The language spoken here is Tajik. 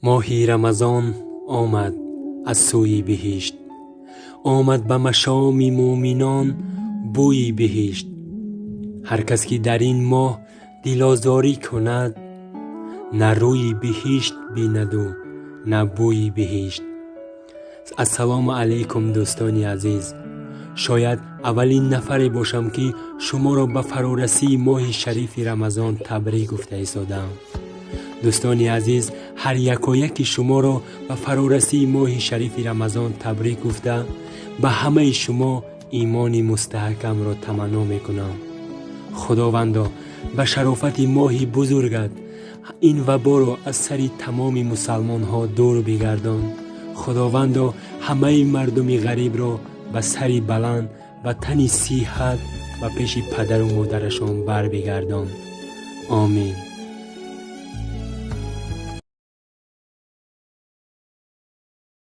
Моҳи Рамазон омад аз сӯи биҳишт, омад ба машоми мӯминон бӯи биҳишт. Ҳар кас ки дар ин моҳ дилозорӣ кунад, на рӯи биҳишт бинаду на бӯи биҳишт. Ассалому алайкум, дӯстони азиз. Шояд аввалин нафаре бошам, ки шуморо ба фарорасии моҳи шарифи Рамазон табрик гуфта истодаам. Дӯстони азиз, ҳар якояки шуморо ба фарорасии моҳи шарифи Рамазон табрик гуфта, ба ҳамаи шумо имони мустаҳкамро таманно мекунам. Худовандо, ба шарофати моҳи бузургат ин ваборо аз сари тамоми мусалмонҳо дур бигардон. Худовандо, ҳамаи мардуми ғарибро ба сари баланд, ба тани сиҳат ба пеши падару модарашон барбигардон. Омин.